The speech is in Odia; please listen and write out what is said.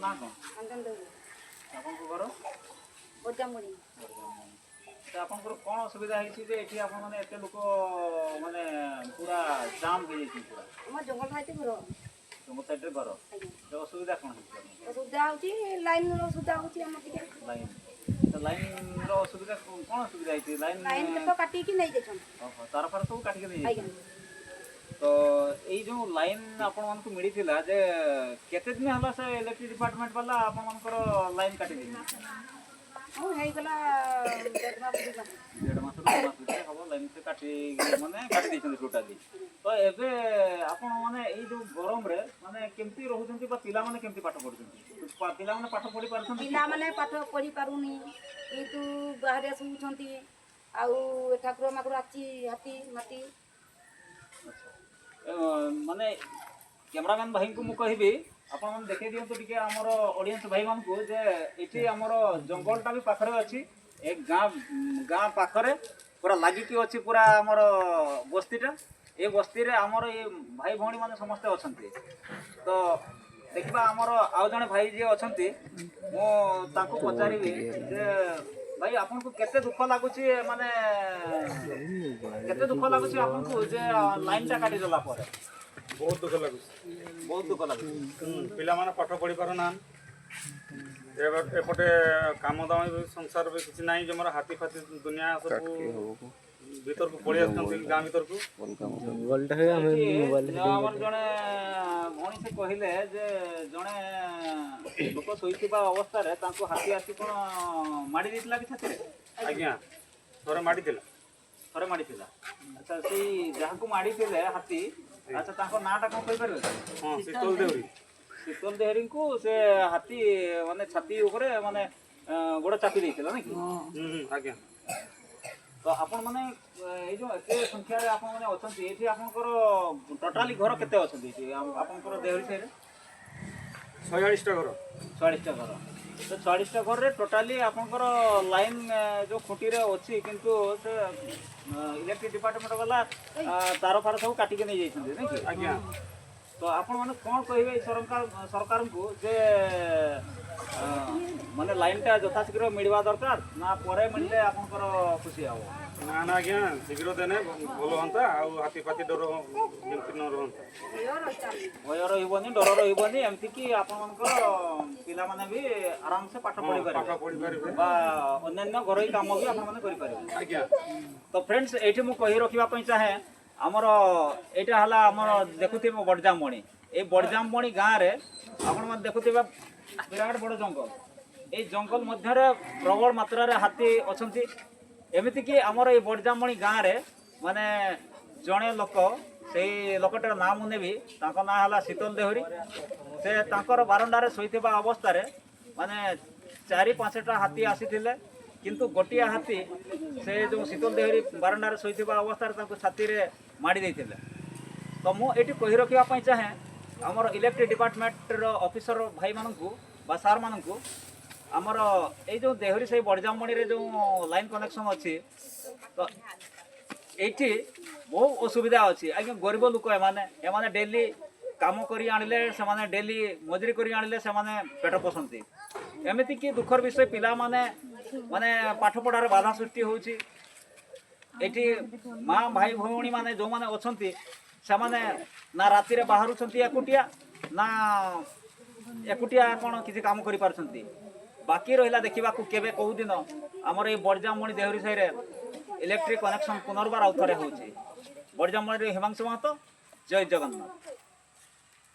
ନାଁ କ'ଣ? ରଞ୍ଜନ ଦେହୁରୀ। ଆପଣଙ୍କ ଘର? ବଜାମୁଣି। ତ ଆପଣଙ୍କର କ'ଣ ଅସୁବିଧା ହେଇଛି ଯେ ଏଠି ଆପଣମାନେ ଏତେ ଲୋକ ମାନେ ପୁରା ଜାମ୍ ହେଇଯାଇଛି ପୁରା? ଆମ ଜଙ୍ଗଲ ସାଇଟ୍ ଘର। ଜଙ୍ଗଲ ସାଇଡ଼୍ରେ ଘର? ଆଜ୍ଞା। ତ ଅସୁବିଧା କ'ଣ ହେଇଛି ଆପଣଙ୍କର? ଅସୁବିଧା ହେଉଛି, ଲାଇନ୍ର ଅସୁବିଧା ହେଉଛି ଆମର ଟିକେ। ଲାଇନ୍ ତ ଲାଇନ୍ର ଅସୁବିଧା, କ'ଣ ଅସୁବିଧା ହେଇଛି ଲାଇନ୍? ଲାଇନ୍ ତ କାଟିକି ନେଇଯାଇଛନ୍ତି। ଓହୋ, ତାର ଫାର ସବୁ କାଟିକି ନେଇଯାଇଛି? ଆଜ୍ଞା। ତ ଏଇ ଯେଉଁ ଲାଇନ୍ ଆପଣମାନଙ୍କୁ ମିଳିଥିଲା ଯେ କେତେ ଦିନ ହେଲା ସେ ଇଲେକ୍ଟ୍ରିକ୍ ଡିପାର୍ଟମେଣ୍ଟ ବାଲା ଆପଣମାନଙ୍କର ଲାଇନ୍ କାଟି ଦେଇଛନ୍ତି? ହଁ, ହେଇଗଲା 1.5 ମାସ, 2 ମାସ। 1.5 ମାସରୁ 2 ମାସ ଭିତରେ ହବ ଲାଇନ୍ ସେ କାଟି ମାନେ କାଟି ଦେଇଛନ୍ତି ଟୋଟାଲି। ତ ଏବେ ଆପଣ ମାନେ ଏଇ ଯେଉଁ ଗରମରେ ମାନେ କେମିତି ରହୁଛନ୍ତି ବା ପିଲାମାନେ କେମିତି ପାଠ ପଢୁଛନ୍ତି? ପିଲାମାନେ ପାଠ ପଢି ପାରୁଛନ୍ତି? ପିଲାମାନେ ପାଠ ପଢ଼ି ପାରୁନି, କିନ୍ତୁ ବାହାରେ ଶୋଉଛନ୍ତି। ଆଉ ଠାକୁର ମାକୁର ଆଛି, ହାତୀ ମାତି। ଆଚ୍ଛା। ମାନେ କ୍ୟାମେରାମ୍ୟାନ୍ ଭାଇଙ୍କୁ ମୁଁ କହିବି, ଆପଣମାନେ ଦେଖେଇ ଦିଅନ୍ତୁ ଟିକେ ଆମର ଅଡ଼ିଏନ୍ସ ଭାଇମାନଙ୍କୁ ଯେ ଏଠି ଆମର ଜଙ୍ଗଲଟା ବି ପାଖରେ ଅଛି। ଏ ଗାଁ ପାଖରେ ପୁରା ଲାଗିକି ଅଛି ପୁରା ଆମର ବସ୍ତିଟା। ଏ ବସ୍ତିରେ ଆମର ଏ ଭାଇ ଭଉଣୀମାନେ ସମସ୍ତେ ଅଛନ୍ତି। ତ ଦେଖିବା, ଆମର ଆଉ ଜଣେ ଭାଇ ଯିଏ ଅଛନ୍ତି, ମୁଁ ତାଙ୍କୁ ପଚାରିବି ଯେ ଭାଇ, ଆପଣଙ୍କୁ କେତେ ଦୁଃଖ ଲାଗୁଛି, ମାନେ କେତେ ଦୁଃଖ ଲାଗୁଛି ଆପଣଙ୍କୁ ଯେ ଲାଇନଟା କାଟିଦେଲା ପରେ? ବହୁତ ଦୁଃଖ ଲାଗୁଛି। ବହୁତ ଦୁଃଖ ଲାଗୁଛି। ପିଲାମାନେ ପାଠ ପଢ଼ି ପାରୁନାହାନ୍ତି। ଏପଟେ କାମ ଦାମ ବି, ସଂସାର ବି କିଛି ନାହିଁ। ଯେ ମୋର ହାତୀ ଫାତି ଦୁନିଆ ସବୁ ଭିତରକୁ ପଳେଇ ଆସୁଛନ୍ତି ଗାଁ ଭିତରକୁ। ଏଠି ଆମର ଜଣେ ଭଉଣୀ, ସେ କହିଲେ ଯେ ଜଣେ ଲୋକ ଶୋଇଥିବା ଅବସ୍ଥାରେ ତାଙ୍କୁ ହାତୀ ଆସି କ'ଣ ମାଡ଼ି ଦେଇଥିଲା କି ଛାତିରେ? ଆଜ୍ଞା, ଥରେ ମାଡ଼ିଥିଲା। ଥରେ ମାଡ଼ିଥିଲା। ଆଚ୍ଛା, ସେଇ ଯାହାକୁ ମାଡ଼ିଥିଲେ ହାତୀ, ଆଚ୍ଛା, ତାଙ୍କ ନାଁଟା କ'ଣ କହିପାରିବେ? ହଁ, ଶୀତଲ ଦେଉରୀ। ଶୀତଲ ଦେହେରୀଙ୍କୁ ସେ ହାତୀ ମାନେ ଛାତି ଉପରେ ମାନେ ଗୋଡ଼ ଚାପି ଦେଇଥିଲା ନାଇଁ କି? ହୁଁ ହୁଁ ଆଜ୍ଞା। ତ ଆପଣ ମାନେ ଏଇ ଯୋଉ ଏତେ ସଂଖ୍ୟାରେ ଆପଣ ମାନେ ଅଛନ୍ତି ଏଠି, ଆପଣଙ୍କର ଟୋଟାଲି ଘର କେତେ ଅଛନ୍ତି ଏଠି ଆପଣଙ୍କର ଦେହରି ସାହିରେ? 46ଟା ଘର। 46ଟା ଘର। ତ 46ଟା ଘରରେ ଟୋଟାଲି ଆପଣଙ୍କର ଲାଇନ୍ ଯୋଉ ଖୁଣ୍ଟିରେ ଅଛି, କିନ୍ତୁ ସେ ଇଲେକ୍ଟ୍ରିକ୍ ଡିପାର୍ଟମେଣ୍ଟ ବାଲା ତାର ଫାର ସବୁ କାଟିକି ନେଇଯାଇଛନ୍ତି ନାଇଁ କି? ଆଜ୍ଞା। ତ ଆପଣମାନେ କ'ଣ କହିବେ ଏଇ ସରକାରଙ୍କୁ ଯେ ମାନେ ଲାଇନ୍ଟା ଯଥାଶୀଘ୍ର ମିଳିବା ଦରକାର ନା ପରେ ମିଳିଲେ ଆପଣଙ୍କର ଖୁସି ହେବ? ନା ନା ଆଜ୍ଞା, ଶୀଘ୍ର ଦେନେ ଭଲ ହୁଅନ୍ତା। ଆଉ ହାତୀ ଫାତି ଡର ଯେମିତି ନ ରୁହନ୍ତା। ଭୟ ରହିବନି, ଡର ରହିବନି, ଏମିତିକି ଆପଣମାନଙ୍କର ପିଲାମାନେ ବି ଆରାମସେ ପାଠ ପଢ଼ିପାରିବେ। ପାଠ ପଢ଼ିପାରିବେ। ବା ଅନ୍ୟାନ୍ୟ ଘରୋଇ କାମ ବି ଆପଣମାନେ କରିପାରିବେ। ଆଜ୍ଞା। ତ ଫ୍ରେଣ୍ଡସ୍, ଏଇଠି ମୁଁ କହି ରଖିବା ପାଇଁ ଚାହେଁ, ଆମର ଏଇଟା ହେଲା ଆମର ଦେଖୁଥିବେ ବଡ଼ଜାମଣି। ଏଇ ବଡ଼ଜାମଣି ଗାଁରେ ଆପଣମାନେ ଦେଖୁଥିବେ ବିରାଟ ବଡ଼ ଜଙ୍ଗଲ। ଏଇ ଜଙ୍ଗଲ ମଧ୍ୟରେ ପ୍ରବଳ ମାତ୍ରାରେ ହାତୀ ଅଛନ୍ତି। ଏମିତିକି ଆମର ଏଇ ବଡ଼ଜାମଣି ଗାଁରେ ମାନେ ଜଣେ ଲୋକ, ସେଇ ଲୋକଟାର ନାଁ ମୁଁ ନେବି, ତାଙ୍କ ନାଁ ହେଲା ଶୀତଲ ଦେହୁରୀ। ସେ ତାଙ୍କର ବାରଣ୍ଡାରେ ଶୋଇଥିବା ଅବସ୍ଥାରେ ମାନେ ଚାରି ପାଞ୍ଚଟା ହାତୀ ଆସିଥିଲେ, କିନ୍ତୁ ଗୋଟିଏ ହାତୀ ସେ ଯେଉଁ ଶୀତଲ ଦେହୁରୀ ବାରଣ୍ଡାରେ ଶୋଇଥିବା ଅବସ୍ଥାରେ ତାଙ୍କୁ ଛାତିରେ ମାଡ଼ି ଦେଇଥିଲେ। ତ ମୁଁ ଏଇଠି କହି ରଖିବା ପାଇଁ ଚାହେଁ ଆମର ଇଲେକ୍ଟ୍ରିକ୍ ଡିପାର୍ଟମେଣ୍ଟର ଅଫିସର ଭାଇମାନଙ୍କୁ ବା ସାର୍ମାନଙ୍କୁ, ଆମର ଏଇ ଯେଉଁ ଦେହୁରୀ ସେଇ ବଡ଼ଜାମଣିରେ ଯେଉଁ ଲାଇନ୍ କନେକ୍ସନ୍ ଅଛି, ତ ଏଇଠି ବହୁ ଅସୁବିଧା ଅଛି ଆଜ୍ଞା। ଗରିବ ଲୋକ ଏମାନେ। ଏମାନେ ଡେଲି କାମ କରି ଆଣିଲେ, ସେମାନେ ଡେଲି ମଜୁରୀ କରି ଆଣିଲେ ସେମାନେ ପେଟ ପୋଷନ୍ତି। ଏମିତିକି ଦୁଃଖର ବିଷୟ, ପିଲାମାନେ ମାନେ ପାଠ ପଢ଼ାରେ ବାଧା ସୃଷ୍ଟି ହେଉଛି। ଏଠି ମା ଭାଇ ଭଉଣୀମାନେ ଯେଉଁମାନେ ଅଛନ୍ତି, ସେମାନେ ନା ରାତିରେ ବାହାରୁଛନ୍ତି ଏକୁଟିଆ, ନା ଏକୁଟିଆ କ'ଣ କିଛି କାମ କରିପାରୁଛନ୍ତି। ବାକି ରହିଲା ଦେଖିବାକୁ କେବେ କେଉଁ ଦିନ ଆମର ଏଇ ବଡ଼ଜାମଣି ଦେହୁରୀ ସାହିରେ ଇଲେକ୍ଟ୍ରିକ୍ କନେକ୍ସନ୍ ପୁନର୍ବାର ଆଉ ଥରେ ହେଉଛି। ବଡ଼ଜାମଣିରେ ହିମାଂଶୁ ମହତ, ଜୟ ଜଗନ୍ନାଥ।